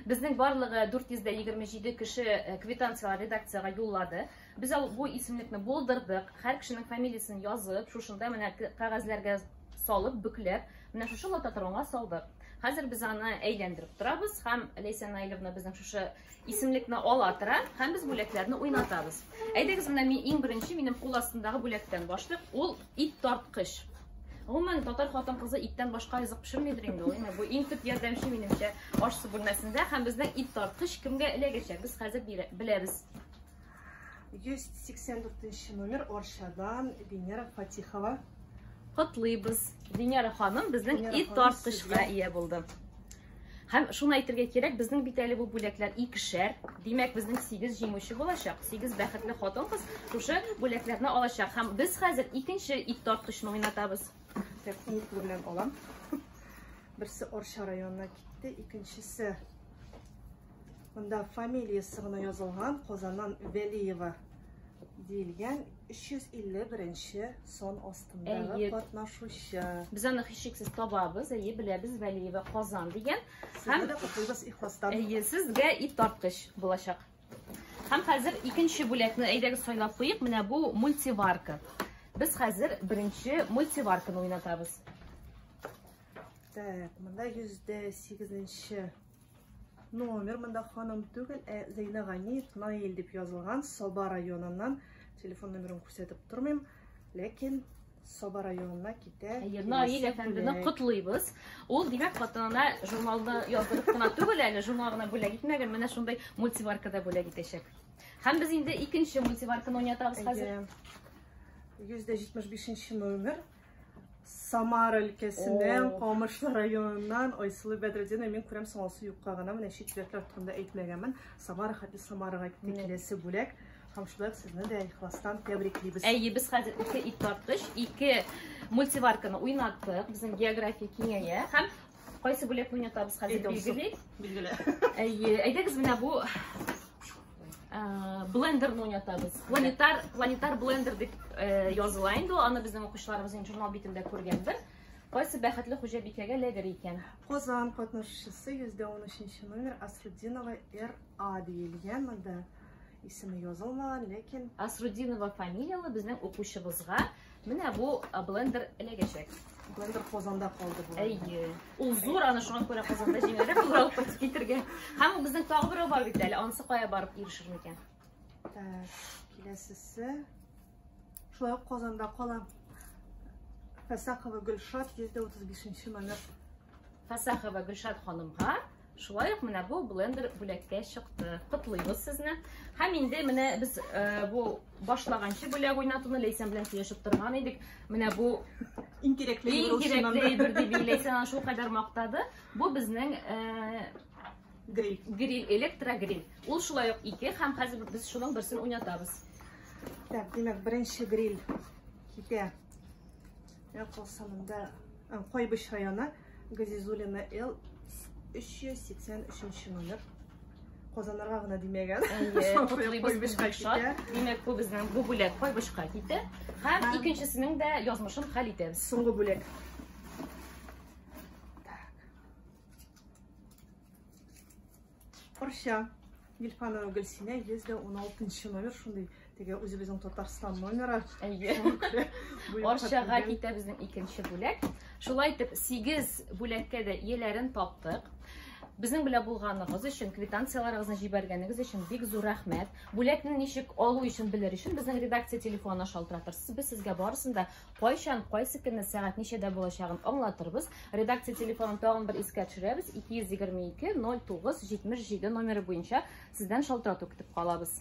Безнең барлыгы 427 кеше квитанцияләр редакциягә юллады. Без ал бу исемлекне булдырдык. Һәр кешенең фамилиясен язып, шушында менә кәгазьләргә салып, бөкләп, менә шушы лототронга салдык. Хәзер без аны әйләндереп торабыз һәм Ләйсән Наилевна безнең шушы исемлекне ала тора һәм без бүләкләрне уйнатабыз. Әйдәгез, менә мин иң беренче минем кул астындагы бүләктән башлыйк. Ул ит тарткыч. Гомумән, татар хатын-кызы иттән башка ризык пешермидер инде ул. Бу иң төп ярдәмче минемчә аш-су бүлмәсендә һәм безнең ит тарткыч кемгә эләгәчәк, без хәзер беләбез. 184 номер Оршадан Венера Фатихова. Котлыйбыз. Венера ханым безнең ит тарткычка ия булды. Һәм шуны әйтергә кирәк, безнең бит әле бу бүләкләр икешәр. Димәк, безнең 8 җиңүче булачак. 8 бәхетле хатын-кыз шушы бүләкләрне алачак. Һәм без хәзер икенче ит тарткычны уйнатабыз. Так, уң кул белән алам. Берсе Орша районына китте, икенчесе монда фамилиясе гына язылган, Казаннан Вәлиева диелгән 351 сан астындагы Әйе. катнашучы. Без аны һичшиксез табабыз, әйе, беләбез, Вәлиева Казан дигән. Сезне дә котлыйбыз ихластан. Әйе, сезгә ит тарткыч булачак. Һәм хәзер икенче бүләкне әйдәгез сайлап куйыйк. Менә бу мультиварка. Без хәзер беренче мультиварканы уйнатабыз. Так, монда 108 номер, монда ханым түгел, ә Зәйнә Ганиев Наил дип язылган, Саба районыннан. Телефон номерын күрсәтеп тормыйм, ләкин Саба районына китә. Әйе, Наил әфәндене котлыйбыз. Ул, димәк, хатынына журналны яздырып кына түгел әле, журнал гына бүләк итмәгән, менә шундый мультиварка да бүләк итәчәк. Һәм без инде икенче мультиварканы уйнатабыз хәзер. 175 номер. Самара өлкәсеннән, Камышлы районыннан Айсылу Бәдретдинова. Мин күрәм, соң Алсу юкка гына менә чит төбәкләр турында әйтмәгәнмен. Самара хәтле Самарага китте киләсе бүләк. Һәм шулай ук сезне дә ихластан тәбриклибез. Әйе, без хәзер ике ит тарткыч, ике мультиварканы уйнаттык. Безнең география киңәя. Һәм кайсы бүләкне уйнатабыз хәзер билгеле. Билгеле. Әйе, әйдәгез менә бу блендерны уйнатабыз. Планетар, планетар блендер дип языла инде ул. Аны безнең укучыларыбыз инде журнал битендә күргәндер. Кайсы бәхетле хуҗабикәгә эләгер икән? Казан катнашучысы 113 номер Асрутдинова РА диелгән. Монда исеме язылмаган, ләкин Асрутдинова фамилияле безнең укучыбызга менә бу блендер эләгәчәк. Блендер Казанда калды бу. Әйе. Ул зур, аны шуңа күрә Казанда җиңелрәк булыр алып кайтып китергә. Һәм ул безнең тагы берәү бар бит әле, анысы кая барып ирешер микән? Так, киләсесе шулай ук Казанда кала. Фәсахова Гөлшат 135 номер. Фәсахова Гөлшат ханымга шулай ук менә бу блендер бүләккә чыкты. Котлыйбыз сезне. Һәм инде менә без бу башлаганчы бүләк уйнатуны Ләйсән белән сөйләшеп торган идек. Менә бу иң кирәкле иң кирәкле әйбер дип Ләйсән аны шулкадәр мактады. Бу безнең гриль. Гриль, электрогриль. Ул шулай ук ике һәм хәзер без шуның берсен уйнатабыз. Так, димәк, беренче гриль китә. Я калса монда Кайбыч районы Газизуллина Л 383 номер. Казаннарга гына димәгән. Котлыйбыз Гөлшат. Димәк, бу безнең бу бүләк Кайбычка китә. Һәм икенчесенең дә язмышын хәл итәбез. Соңгы бүләк. Так. Орча. Гильфанова Гөлсинә 116 номер, шундый теге үзебезнең Татарстан номеры. Әйе. Орчага китә безнең икенче бүләк. Шулай итеп, 8 бүләккә дә ияләрен таптык. Безнең белән булганыгыз өчен, квитанцияләрегезне җибәргәнегез өчен бик зур рәхмәт. Бүләкне ничек алу өчен белер өчен безнең редакция телефонына шалтыратырсыз. Без сезгә барысын да кайчан, кайсы көнне, сәгать ничәдә булачагын аңлатырбыз. Редакция телефонын тагын бер искә төшерәбез. 222 09 77 номеры буенча сездән шалтырату көтеп калабыз.